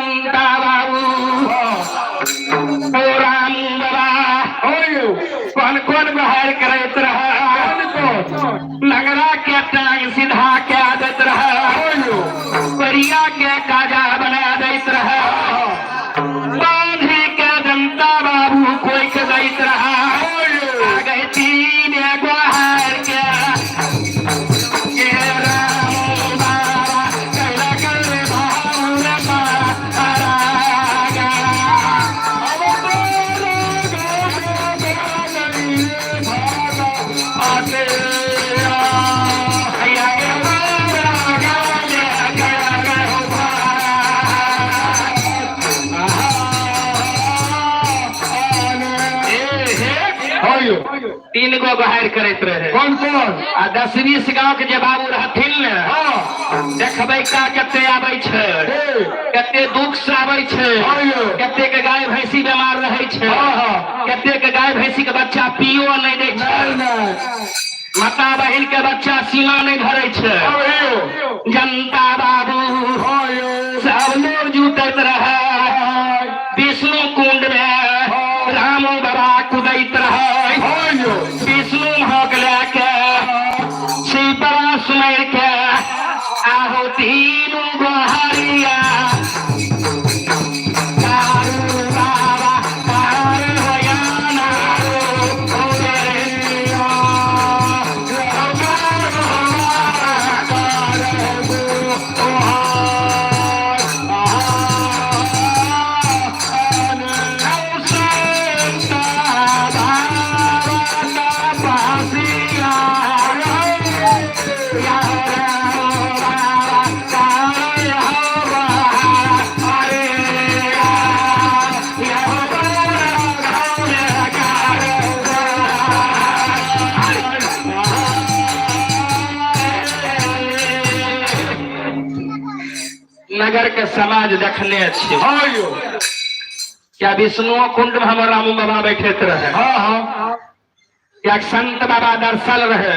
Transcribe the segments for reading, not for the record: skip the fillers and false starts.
जनता बाबू ओ राम बाबा कोन कोन बहार करैत रहे नगरा के टांग सीधा के दैत रहे परिया के काजा बना दैत रहे बांधी के जनता बाबू कोई के दैत रहा आगे तीन गोहार के के राम बाबा कैला कर भाउर पारा तीन गो बहार करैत रहे। कोन कोन? आ 10 20 गांव के जे बाबू रहथिन ने, देखबै का कते आबै छै, कते दुख से आबै छै, कते के गाय भैंसी बीमार रहै छै, कते के गाय भैंसी के बच्चा पियो नहि दै छै, माता बहिन के बच्चा सीमा नहि धरै छै। जनता बाबू सब लोग जुटैत रहे विष्णु कुंड में, रामो बाबा कुदैत रहे विष्णु भोग लए के शिव बाबा सुमर के आहो तीनू गोहरिया कारू बाबा कार होया नारो नगर के समाज देखने छी। क्या विष्णु कुंड में हमर रामू बाबा बैठे रहे? हाँ। क्या संत बाबा दर्शन रहे?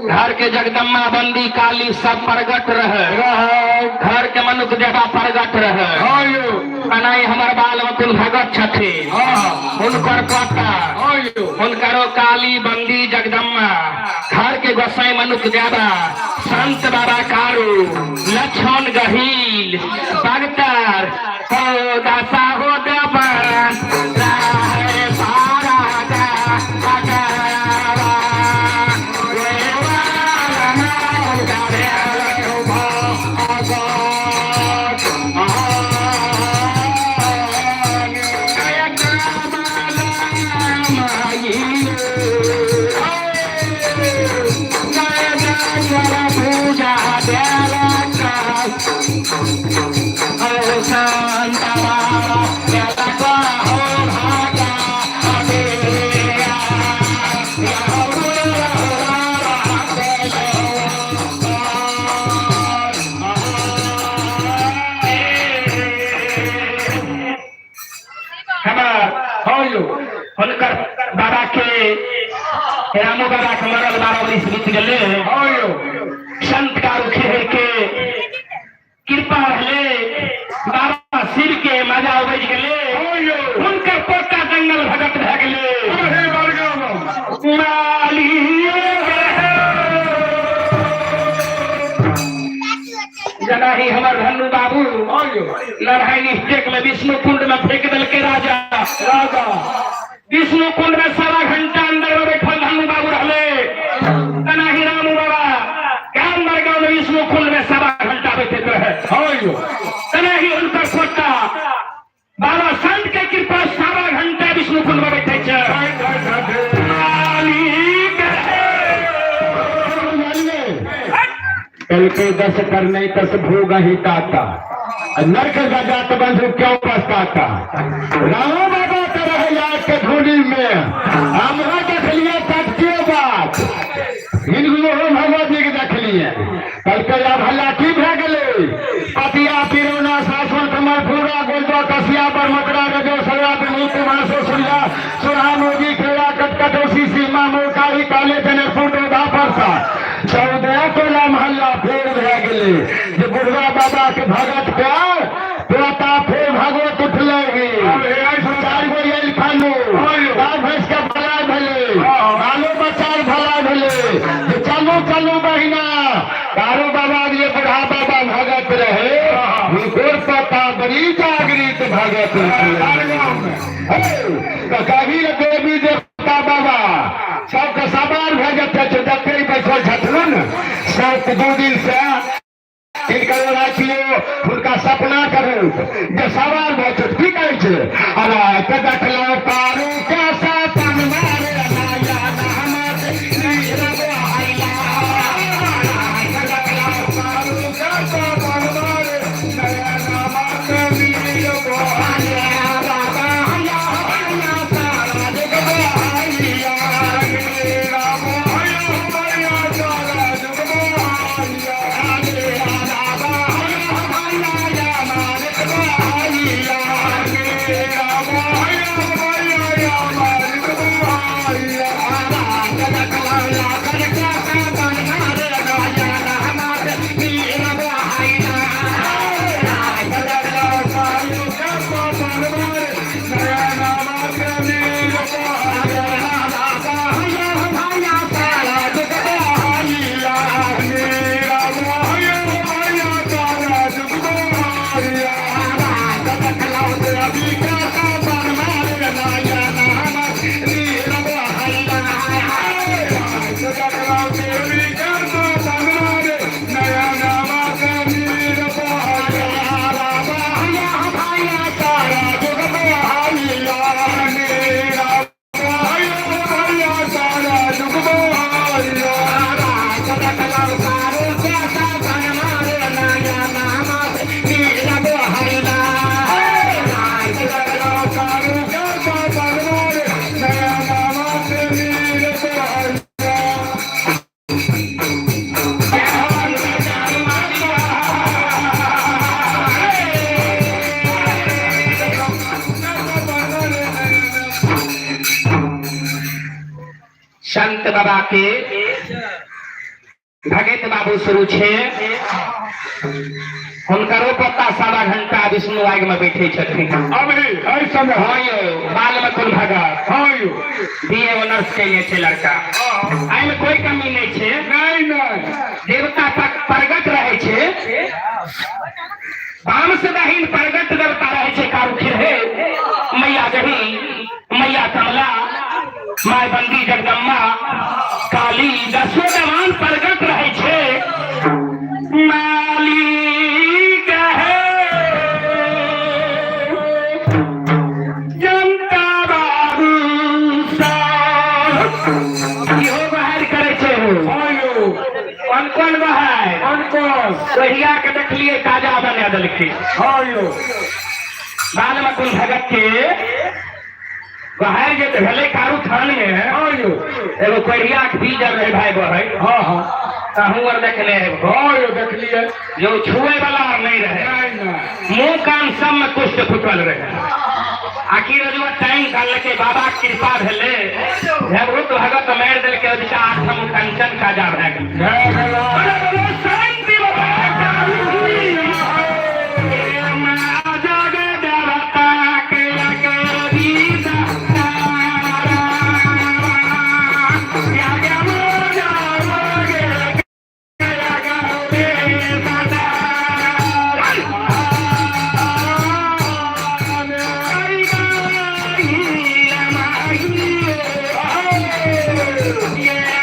घर के जगदम्बा बंदी काली सब प्रगट रहे, घर के मनुख देवा प्रगट रहे। कनाई हमर बाल मकुल भगत छथिन, हुनकर कता हुनकरो काली बंदी जगदम्बा, घर के गोसाई मनुख देवा संत बाबा कारू लक्ष्मण गहील बगतर हो दासा हो देवान राहे पारा दा बगरा पूजा हुनकर बाबा के रामू बाबा के मरल 12 वर्ष बीत गए। संत कारू खेर के कृपा रहले, बाबा शिव के मजा उबज गए, हुनकर पोता जंगल भगत भए गेले। जना ही हमर धनु बाबू लड़ाई स्टेक में विष्णु कुंड में फेंक देलके राजा। राजा विष्णु कुंड में 1.25 घंटा अंदर में बैठल धनु बाबू रहले। तना ही रामू बाबा गाम बड़गांव में विष्णु कुंड में 1.25 घंटा बैठे रहे। तना ही हुनकर पोता बाबा संत के कृपा 1.25 घंटा विष्णु कुंड में बैठे छै। कल के 10 करने तस भोग ही ताता, नरक गजात बंधु क्यों पछताता। रामो बाबा के रहे याद के धुनी में हमरा देखलिए तटके बात हिंदू भगवत जी के देखलिए। कल के आब हल्ला की भए गेलै? पतिया पिरौना सासुर कमर फूरा गोलवा कसिया पर मकरा रजो सगरा विभूति मासो सूर्या सुरहा मोगी खेड़ा कटकटोसी सीमा मोकाही काले जनकपुर डोधा परसा 14 टोला मोहल्ला फेर भए गेलै जे बुढ़वा बाबा के भगत के पोता फेर भगवत उठलै। चारि गो आयल खानू, गाय भैंस के भलाई भेलै, बालो बच्चा भलाई भेलै जे चलू चलू बहिना, कारू बाबा जे बुढ़ा बाबा भगत रहे हुनकर पोता बड़ी जागृत भगत उठलै। कभी देवी देवता बाबा सबके सवार भए जेतै, जते बैठल छथिन सब 2 दिन से तिनकर राखियो हुनका सपना करू जे सवार भए छै। की कहै छै? अरे देखलहुँ कारू के सपन मारे संत बाबा के भगत बाबू शुरू छे, हुनकरो पत्ता 1.25 घंटा विष्णु आग में बैठे छथिन। अभी एहि समय? हाँ यौ, बाल में कोन भगत? हाँ यौ। बी ए ऑनर्स केने छै लड़का, एहिमे कोई कमी नहीं छै। नहीं नहीं। देवता प्रगट रहे छै, बाम से दाहिन प्रगट देवता रहे छै। कारू खिरहे मैया गही मैया कमला my बंदी जगदम्बा काली दसो जवान प्रगट रहे छै। मालिक है जनता बाबू साहब इहो बाहर करे छै। हाँ यौ। कोन कोन बाहर? कोन कोन? सोहिया के देखलिए ताजा बना देलखिन। हाँ यौ। बाल में कोन भगत के बाहर जे भेलै कारू थान में। हाँ यौ। एगो कोरिया के बीज रहे भाई बहै। हाँ हाँ। तहूँ आर देखने हेबो। हाँ यौ देखलिए। जो छुए वाला आर नहीं रहे। नहीं नहीं। मुंह कान सब में कुष्ठ फुटल रहे। आखिर जो टाइम काल के बाबा के कृपा भेलै हेबरो तो भगत मारि देलकै ओदिका आठम कंचन काजा भए गेल। भए गेल। शांति बाबा Yeah।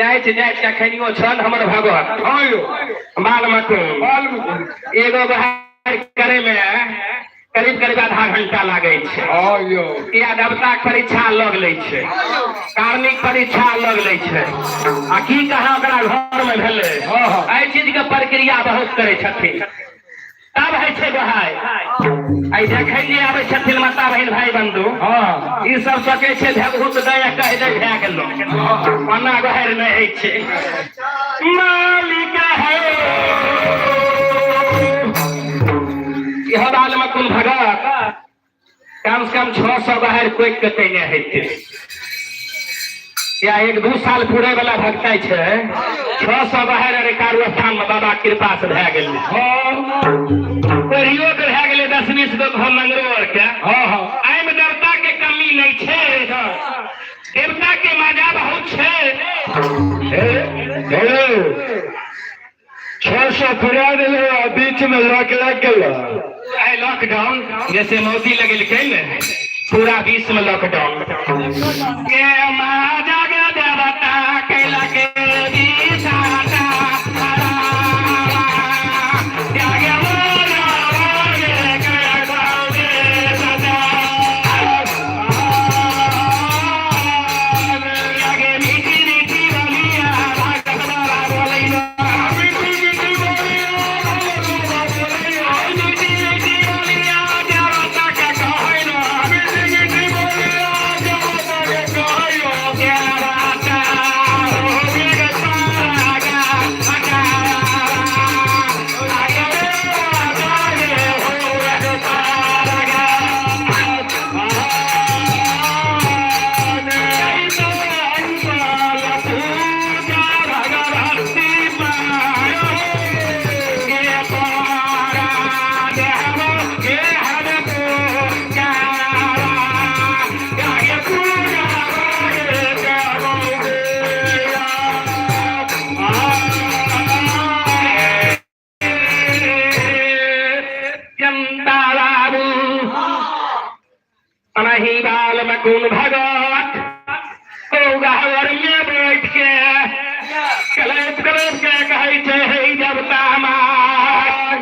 जाइत जाइत के अखनियो छल हमर भगत हाँ यौ। बाल मकुन। बाल मुकुंद। एगो बहार करे में करीब करीब आधा घंटा लागै छै। हाँ यौ। किया देवताक परीक्षा अलग लै छै, कार्मिक परीक्षा अलग लै छै। आ की कहाँ ओकरा घर में भेलै। हाँ, हाँ। एहि चीज के प्रक्रिया बहुत करै छथिन तब होइ छै गोहाइ। एहि देखै जे आबै छथिन माता बहिन भाई बंधु, हाँ। ई सब सोचै छै भगभूत दै आ कहि दै भए गेलौ, ओना गोहारि नहि होइ छै। मालिक है इहो बाल में कोन भगत कम से कम 600 बाहर कोइक के कयने हेतै। या 1-2 साल पूरे वाला भगताइ छै, 600 बाहर अरे कारू स्थान में बाबा कृपा से भए गेलै। कोरियो के भए गेलै 10-20 गो घर मंगरो आर के। हाँ, हाँ। एहिमे देवता के कमी नहीं छै, देवता के मजा बहुत छै। 600 पुरा देलै आ बीच में लॉक लागि गेलै। आइ लॉकडाउन जैसे मोदी लगेलकै ने, पूरा विश्व में लॉकडाउन। के माँ जग देवता कैला के विधाता, बाल मकुन भगत ओ गहवर में बैठ के कलप कलप के कहै छै, हे देवता हमार,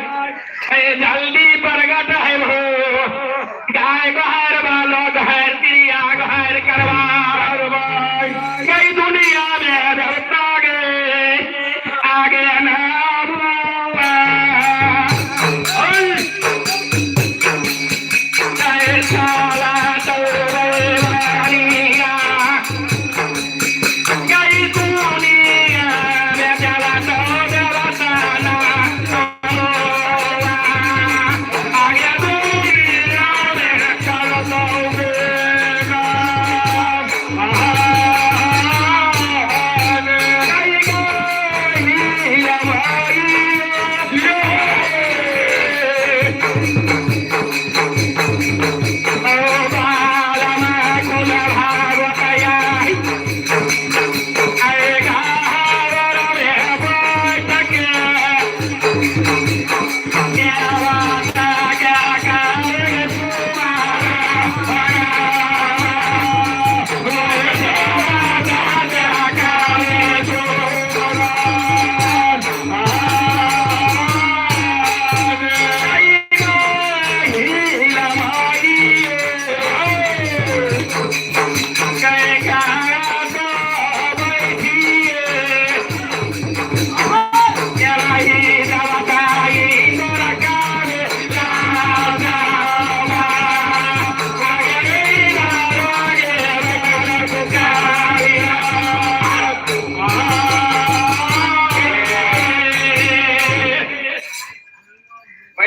हे जल्दी प्रगट है हो, गाय गहर बालो गहर क्रिया गहर करवा गई दुनिया में देवता गे आगे ना।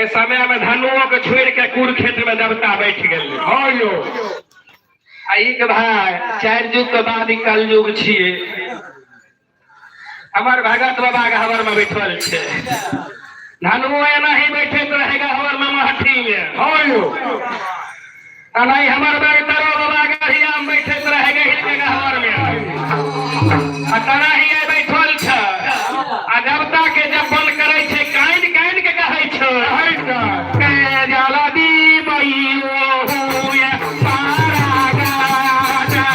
समय में धनुओं के छोड़ के कुरुक्षेत्र में देवता बैठ गेल। हाँ यौ। आ ई के भाई 4 युग के बाद ई कल युग छियै। हमर भगत बाबा गहवर में बैठल छै। धनुओ एना ही बैठे रहे गहवर में महठी में। हाँ यौ। एना ही हमर बेगतरो बाबा गढ़िया में बैठे रहे गहिल के गहवर में। आ तना ही बैठल छै। आ देवता के जब बन करै छै कानि कानि के कहै छै। के जल दीपैयो हुए पारा गाजा।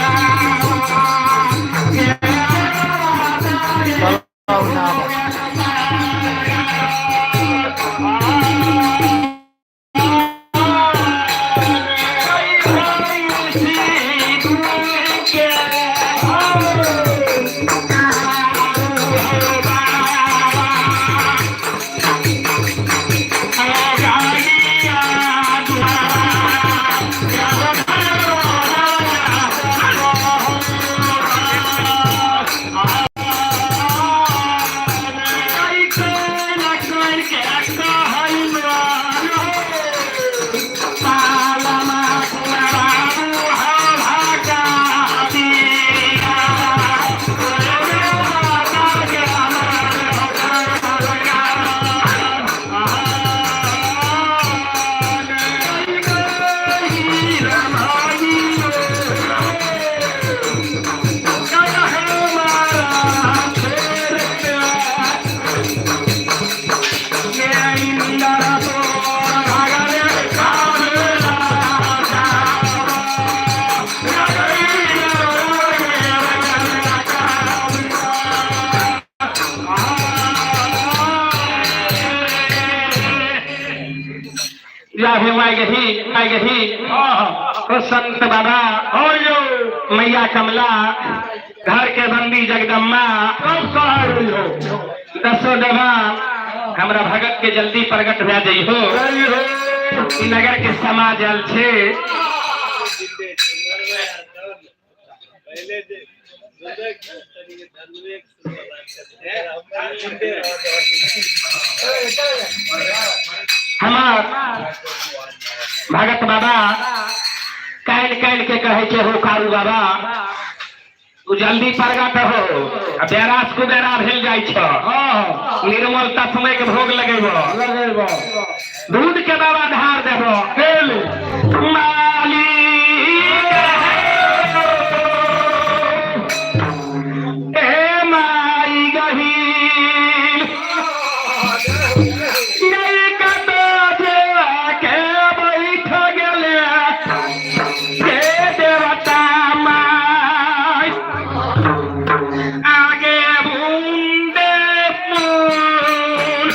संत बाबा और यो मैया कमला, घर के बंदी जगदम्बा, दसो देवा हमरा भगत के जल्दी प्रकट भए जइहो। नगर के समाज आयल छे। हमार भगत बाबा काल्हि काल्हि के कहै छै, हो कारू बाबा, तू जल्दी प्रगट हो, आ बेरास कुबेरा भेल जाइ छ। निर्मल तस्मै के भोग लगेबो, दूध के बाबा धार देबो। मालिक ए माई गहील के बैठ गेले हे देवता माई, आगे बुंदे फूल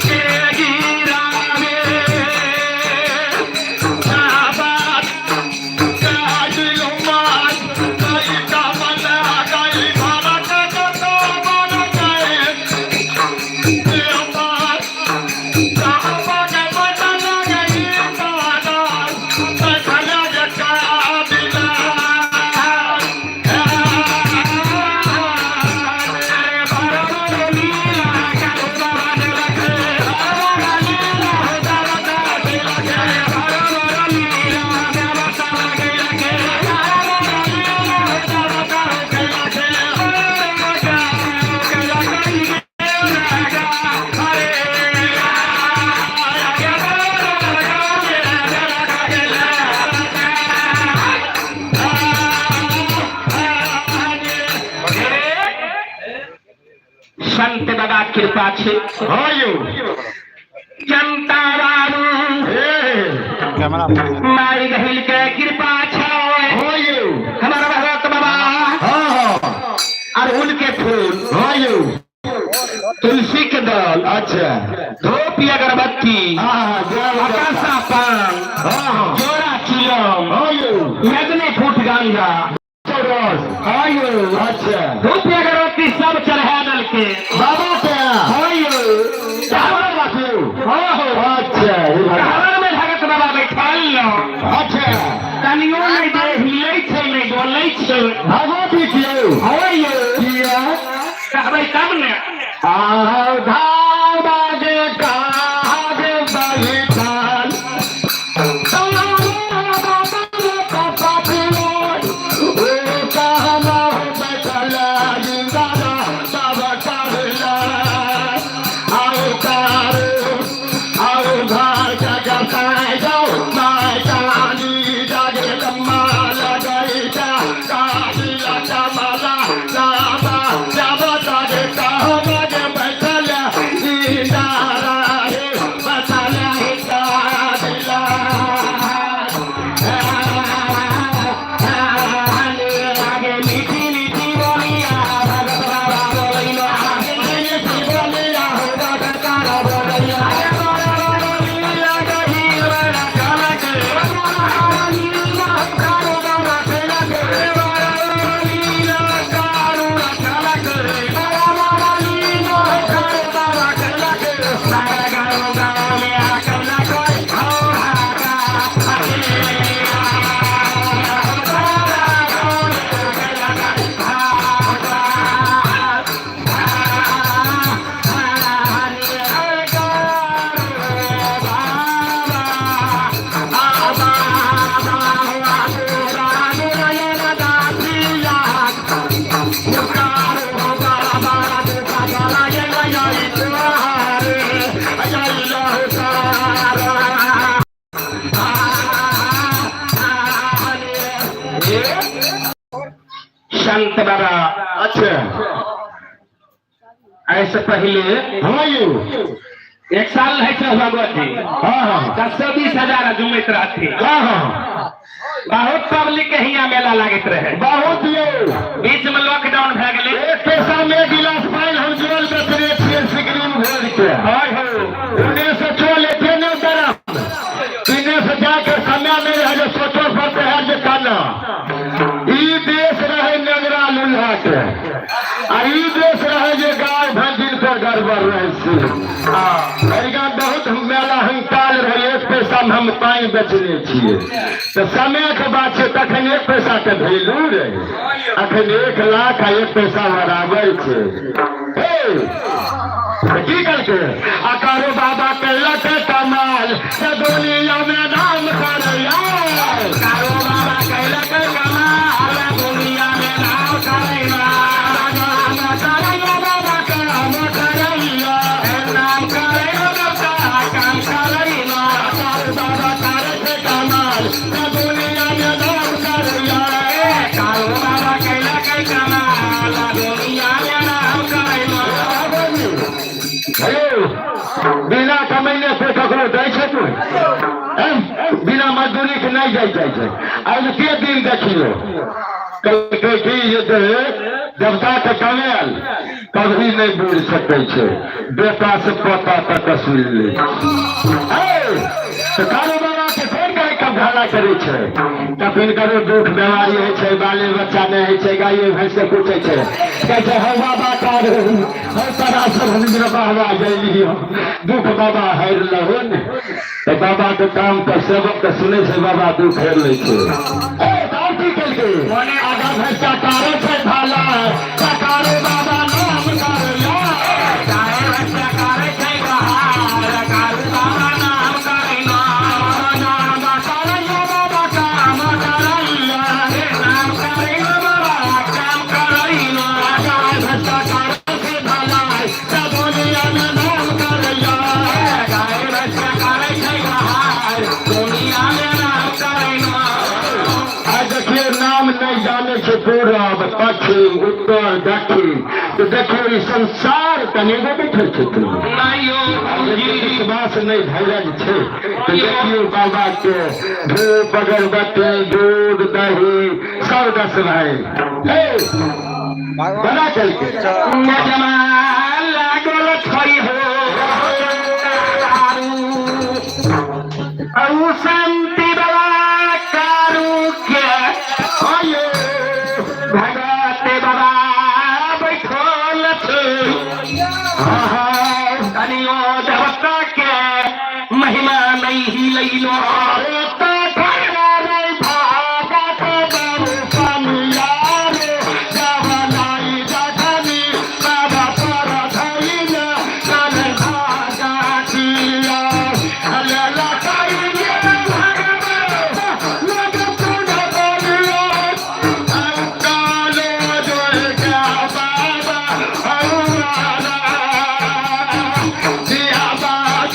के गिरावे बाबा संत बाबा कृपा छे जनता बाबू माई गहिल के कृपा छे। हमारा भगत बाबा अड़हुल के फूल, तुलसी के दल, अच्छा, धूप अगरबत्ती, अकाशा पान, जोड़ा चिलम, नगने फूट गांजा, अच्छा, धूप अगरबत्ती सब चढ़ा दल के बाबा के अच्छा, में भगत बाबा बैठल, अच्छा, तनियो नहीं दे हिलै छै, नहीं बोलै छै। भगवती किया कहबै तब ने। संत बाबा। अच्छा। ऐसे पहले हाँ यौ। एक साल रहे छै भगवत जी। हाँ हाँ। 10-20 हजार जुमैत रहती। हाँ हाँ। बहुत पब्लिक के हियां मेला लागैत रहे। बहुत यौ। बीच में लॉकडाउन भए गेलै। एक पैसा में एक गिलास पानि हम जल बेचने छियै सिगरीन घोर के। हाय हो। उन्ने से चल एते ने गरम तीने से जाके समय नहीं रहे जे सोचो पड़ते है जे काना ई देश रहे नेंगरा लुल्हा के आ ई देश रहे जे गाय भैंसिन पर गड़बड़ रहे से। एहिठाम बहुत मेला हंकाल रहे, एक पैसा में हम पानि बेचने छियै तऽ समय के बात छै। तखन एक पैसा के वैल्यू रहे, अखन 1 लाख आ एक पैसा बराबर छै। हे, तऽ की कहलकै? आ कारो बाबा कैलक कमाल तऽ दुनिया में नाम करैया। कारो बाबा कैलक कमाल, दुनिया में नाम करैया। नाम करैया बाबा, काम करैया। नाम करैया बाबा, काम करैया। कारो बाबा करे छै कमाल तऽ दुनिया में नाम करैया। कारो बाबा कैलक कमाल, दुनिया में नाम करैया। हेलो, बिना कमैने कोई ककरो दै छै कोई? हैं? बिना मजदूरी के नहि जाइ जाइ छै। आजुके दिन देखियौ, कहलकै कि जे देवता के कमेल कभी नहि बुझि सकै छै, बेटा से पोता तक सुनि लै छै। तऽ कारू बाबा के कोन कहै कब करै छै? तखन करो दुख बीमारी होइ छै, बाले बच्चा नहि होइ छै, गाये भैंस के पूछै छै, कहै छै, हौ बाबा कारू, हौ तोरा सब हम बाबा जैलियो दुख बाबा हेर लहो ने। तऽ बाबा के काम पर सेवक के सुनै छै, बाबा दुख हेर लै छै। ए तऽ की केलकै? आगा भैंसा कारे छै भाला तऽ कारू बाबा नाम करैया। गाय भैंसा करे छै बहार, कारू बाबा नाम करैया। नाम करैया बाबा, काम करैया। नाम करैया बाबा, काम करैया। गाय भैंसा कारे छै भाला तऽ दुनिया में नाम करैया। गाय भैंसा करे छै बहार, दुनिया में नाम करैया। आ देखियौ, नाम नहि जानै छै पूरब, पश्चिम, उत्तर, दक्षिण, तऽ देखियौ ई संसार कनेगो बैठल छथिन। नहीं यो जी। विश्वास नहि धैर्य छै तऽ देखियौ बाबा के धूप, अगरबत्ती, दूध, दही सब दस भाई हे बना चलके। जमा लागल छै हो औ शान्ति बाबा कारू के। आइयो। भगवत बाबा बैठल छै। हाँ हाँ। कनियो देवता के महिमा नहीं हिलैलो। अरे तो रे भागत दर्शनिया रे जवनाई जखनी बाबा पर धैल चल भागतिया लेला कइले भगवान लग तुझ बोलियो कालो दुर्गा बाबा हौरा दिया बात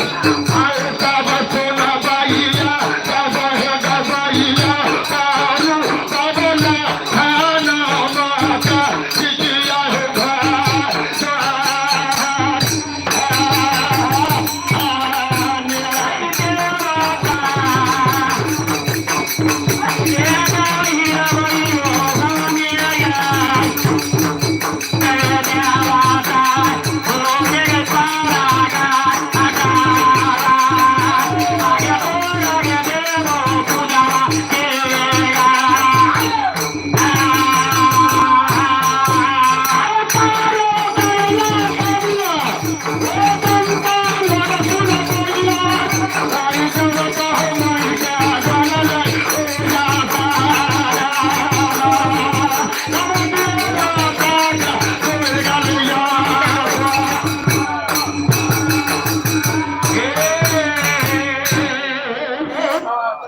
आउ तब सुनबैया तब हे गबैया कारू तबला खाना माता जिया हे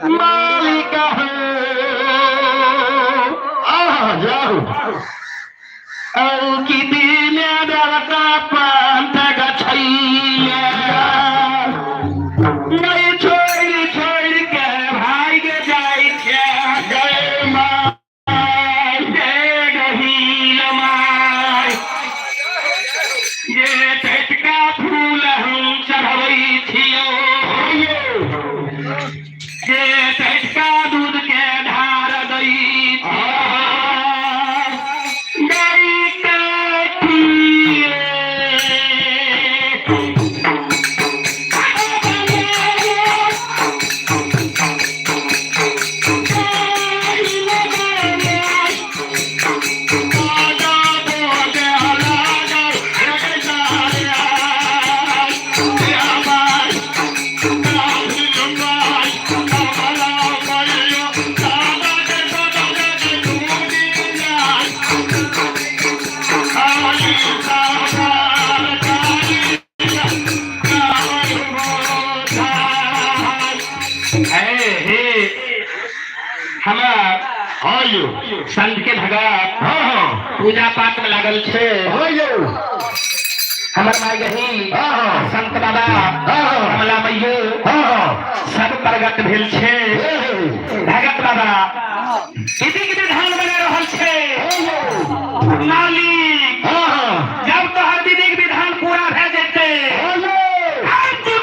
मालिक आह जाओ। औ कि दिने देवता पंथ गछैया नहीं छोड़ि छोड़ि के भाग जाइ छै। गए माँ। गही। संत के भगत हाँ हाँ पूजा पाठ में लागल छे। हाँ यौ। हमर माय गही हाँ हाँ संत बाबा हाँ हाँ कमला मैयो हाँ हाँ सब प्रगट भेल छे। हे हे। भगत बाबा विधिक विधान बना रहल छे। हाँ यौ। मालिक हाँ हाँ जब तोहर विधिक विधान पूरा भए जेतै हाँ यौ। हम तू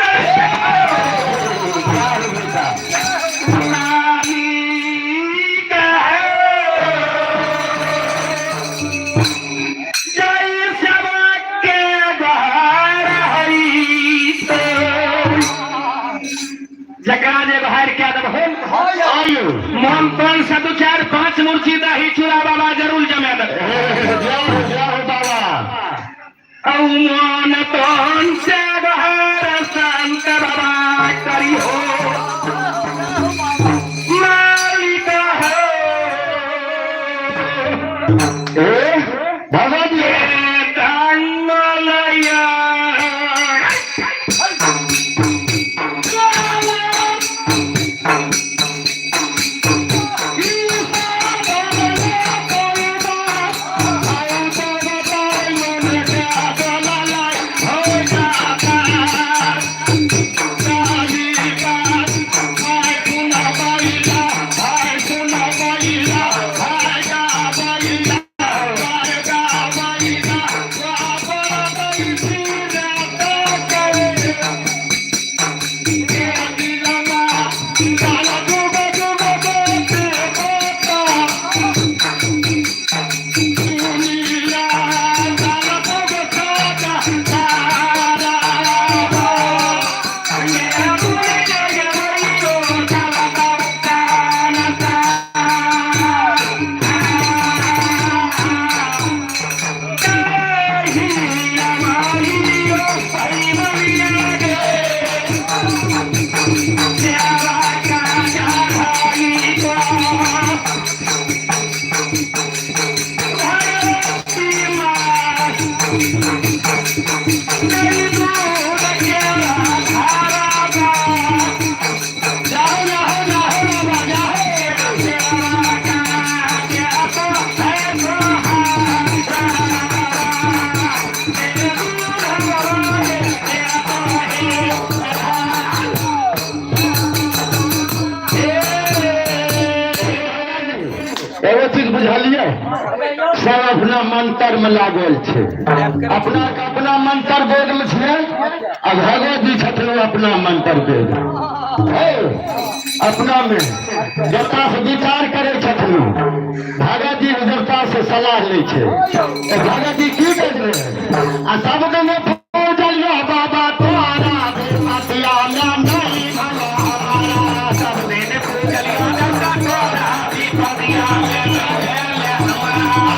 मालिक है जय सबके घर हई तो जकरा जे बाहर कए देबहो हाँ यौ। मन तन से दू चारि पांच मुर्ची दही चूड़ा बाबा जरूर जमा देबो। जय हो जय हो बाबा। औ मन तन से घर संत बाबा करिहो मालिक हो। ए बाबा जी। एगो चीज बुझलिए, सब अपना मंत्र में लागल छै। अपना अपना मंत्र वेद में छै आ भगवत जी छथिन अपना मंत्र वेद हे अपना में देवता से विचार करे छथिन। भगत जी देवता से सलाह लै छै। तो भगत जी की कर रहे आ सब दिन पूजलियो बाबा तोरा पतिया में नहीं भला हमारा। सब दिन पूजलियो देवता तोरा विपतिया में नहीं भेल हमारा।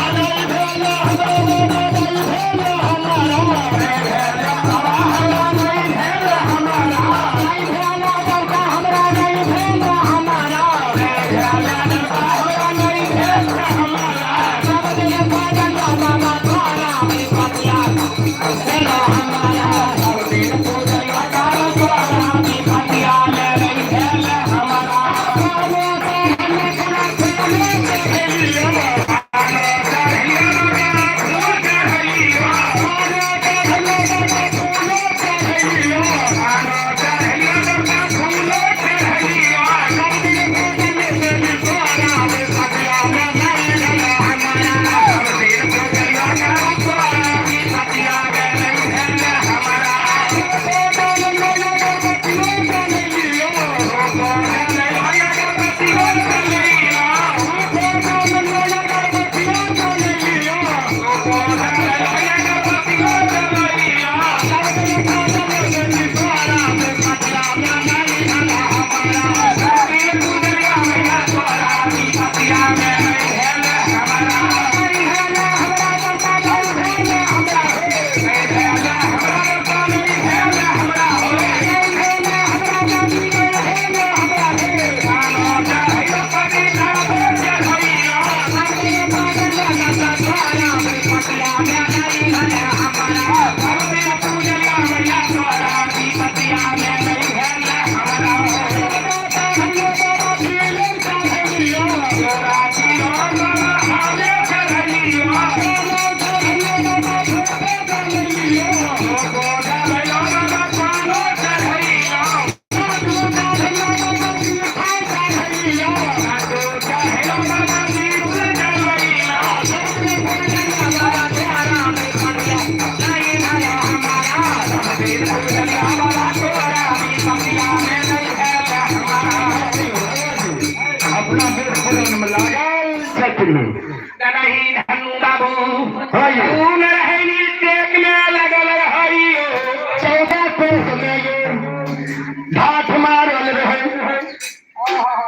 हाँ ये। ऊन रहै नी टेक में लगल रहै 14 कोस में ये ढाठ मारल रहै।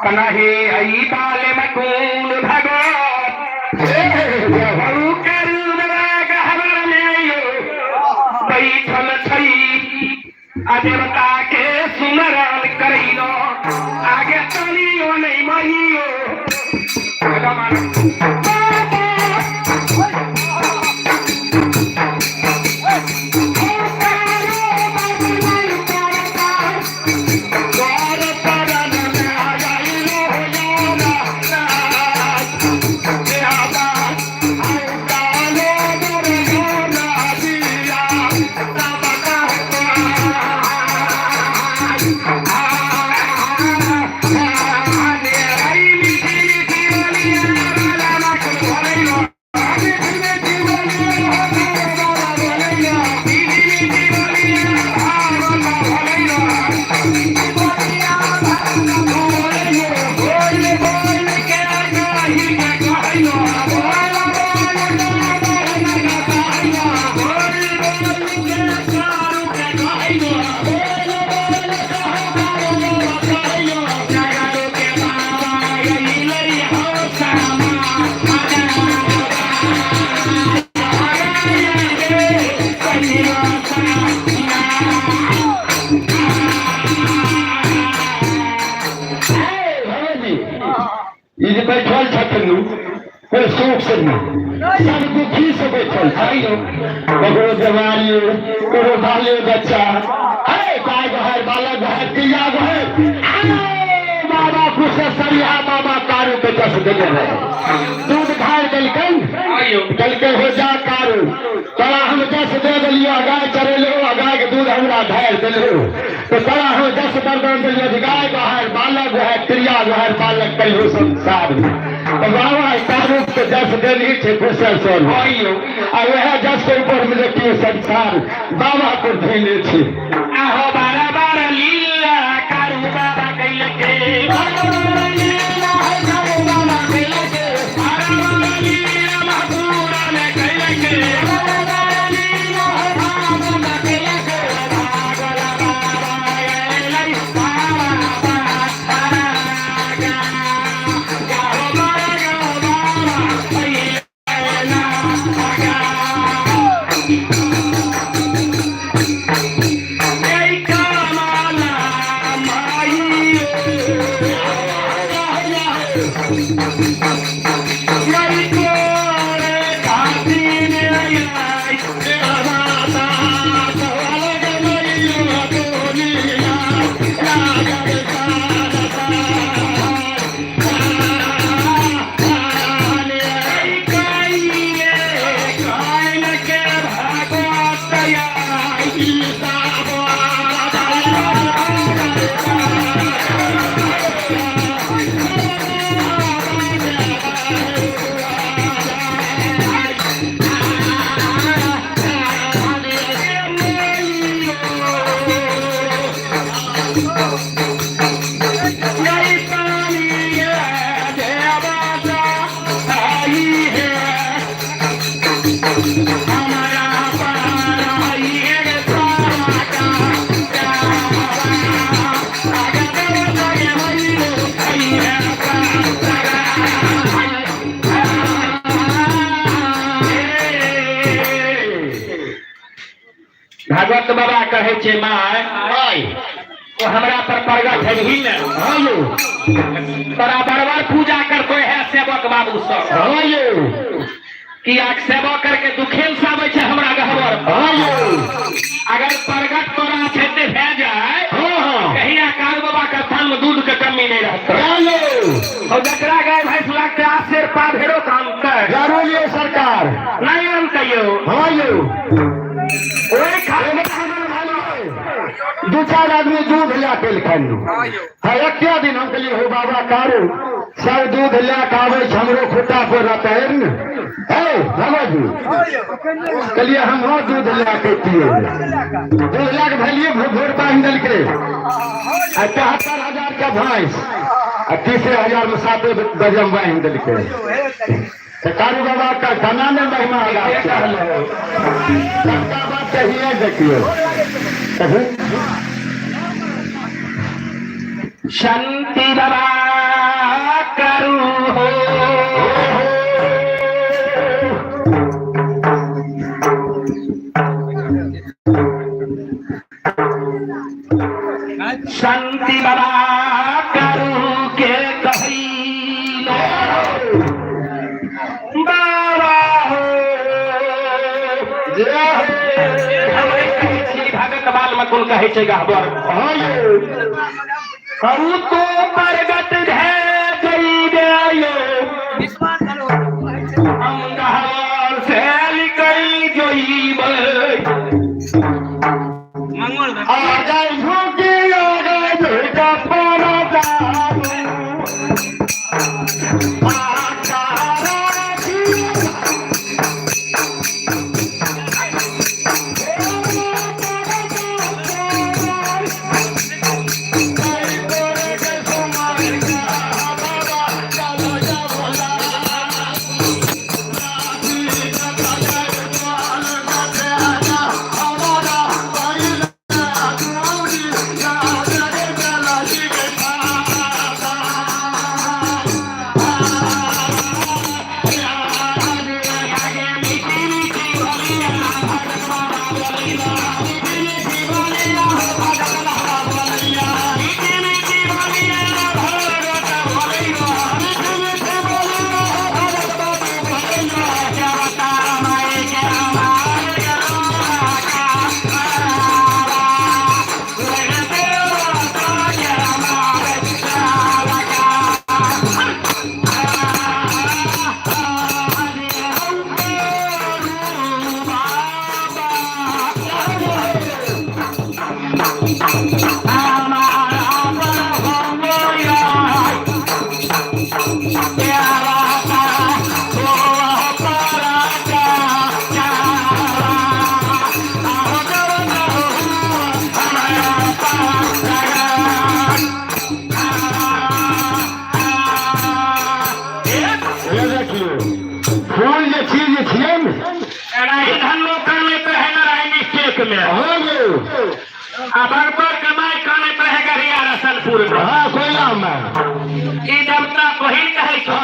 कनहे आई बाल मकून भगत प्रभु करुणा गहवर में यो बैठल छै आ देवता के सुमरन करैलो आगे तनियो नहीं मरियो। ई जे बैठल छथिन कोई सुख से नहीं, सब दुखी से बैठल छथिन। ककरो बीमारी, ककरो बाले बच्चा है, गाय गहर बालक गहर क्रिया गहर। बाबा कुशेश्वरिया बाबा कारू के जस देने रहे, दूध ढार देलकन, कहलकै हो जा कारू, तोरा हम जस दे देलियो, गाय चरेलो, गाय के दूध हमरा ढार देलियो, तो तोरा हम जस वरदान देलियो, गाय गहर बालक गहर क्रिया गहर बालक कहियो संसार में। तो बाबा कारू के जस देनी छै कुशेश्वर, आ वएह जस के ऊपर में देखियो संसार बाबा को धैले छै। आहो बारह बारह लीला कारू बाबा कैलके, बारह बारह लीला कारू बाबा कैलके, बारह बारह लीला महपूरा में कैलके, बारह बारह लीला बाबा कैलके, भागल बाबा अयलै बाबा बाबा गाओ बाबा गाओ बाबा अयला भागवत बाबा कहै छै माय ओ हमरा पर प्रगट हेबही ने, हाँ यौ, तोरा बरबर पूजा करतो है सेवक बाबू सब, हाँ यौ, किया सेवा करके दुखेल से आबै छै हमरा गहबर। हाँ यौ, अगर प्रगट तोरा छै ते भए जाए, हाँ हाँ, कहिया काल बाबा के थान में दूध के कमी नहीं रहतै। हाँ यौ, और जकरा गाय भैंस लगते आठ सेर पा भेड़ो काम कर जरूर यौ सरकार, नहीं आनतै यौ। हाँ यौ, ओहि खातिर दू चार आदमी दूध लए के एलखन हाँ, एके दिन हम कहलियै हो बाबा कारू सब दूध लए के आबै छै हमरो खुट्टा पर रहतै ने, हे बाबा जी कहलियै हमरो दूध लए के पियै, दूध लए के भेलियै भोर बान्हि देलकै, आ 73,000 के भैंस आ 30,000 में 7 बजे बान्हि देलकै। तऽ कारू बाबा का गाना ने महिमा सबटा बात कहिए देखियौ। कहू। शांति बाबा करू हो। शांति बाबा करू के कहिलो बाबा हो। जय हो। हमरे कहै छी भगत बाल में कोन कहै छै गहबर। हाँ यौ। करू तो प्रगट भए जइबे हम गहबर से निकल जइबै। आ गए झुकी आ गए झुका पर जाऊ। ये देखियौ फूल जे चीज छियै ने। धनो कानैत रहे नारायण स्टेक में। हाँ यौ। आ बरबर कमाई कानैत रहे गढ़िया रसलपुर में। हाँ कोयला में। ई देवता तोही कहै छौ।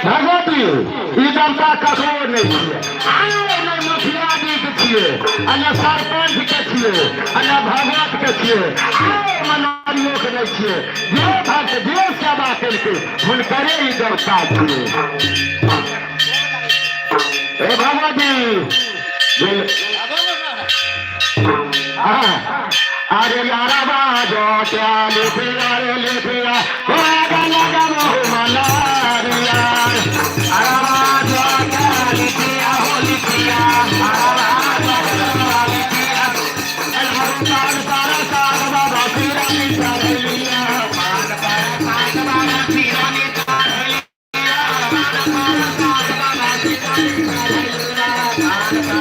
भगवती ई देवता ककरो नहि छियै। आइ नहि मुखिया जी के छियै आ ने सरपंच के छियै आ ने भगवत के छियै, आइ मनारियो के नहि छियै। जे भक्त जे सेवा केलकै हुनकरे ई देवता छियै। हे भगवती हाँ अरे लारा बाजो क्या लिखिया रे लिखिया लगा लगा बहु मनारिया। अरे बाजो क्या लिखिया हो लिखिया। अरे बाजो क्या लिखिया। पान पर साग बाबा सिरानी चढ़लिया। पान पर साग बाबा सिरानी चढ़लिया। पान पर साग बाबा सिरानी चढ़लिया। पान पर साग बाबा सिरानी चढ़लिया।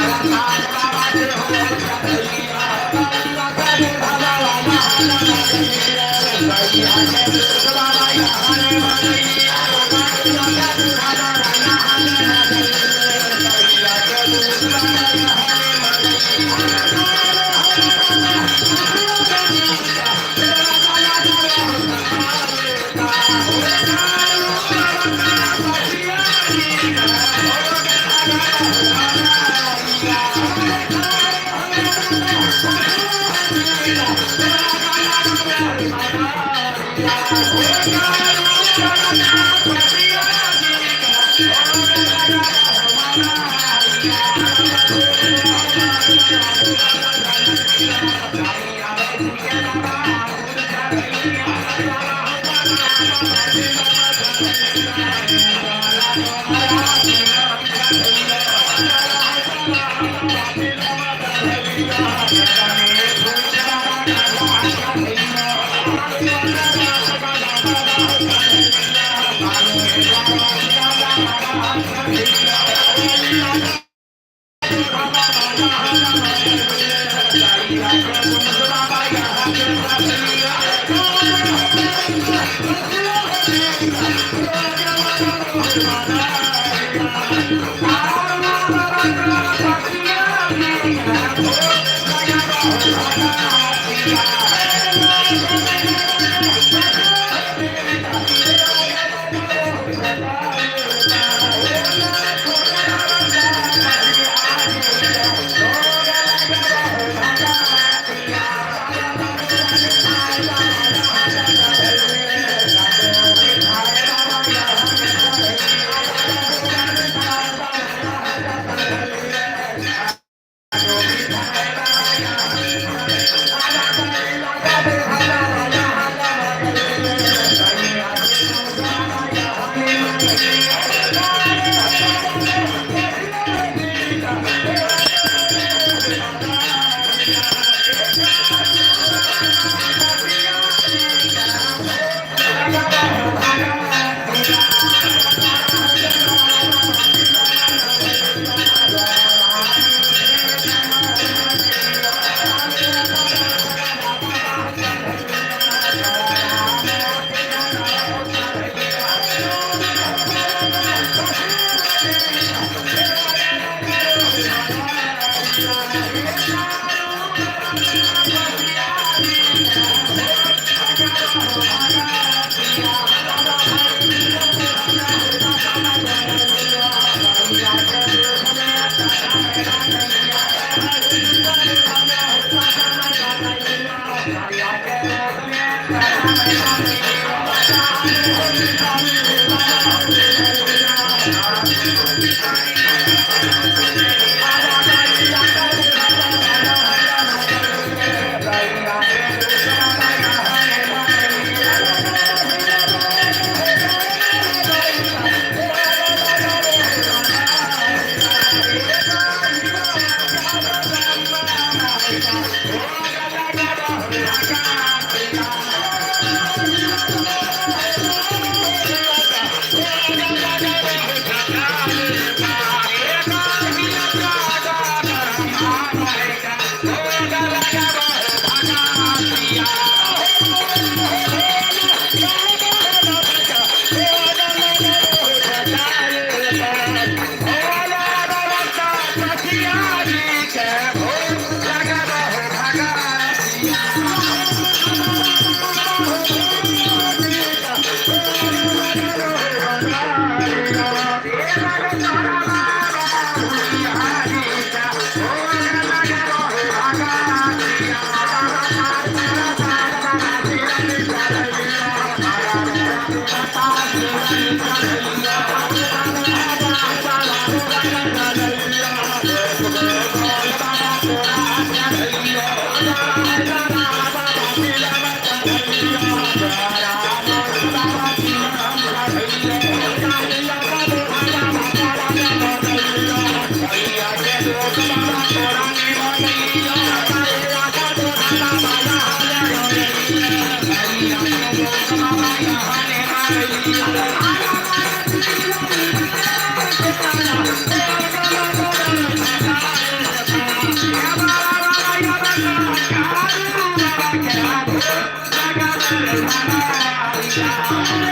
छै।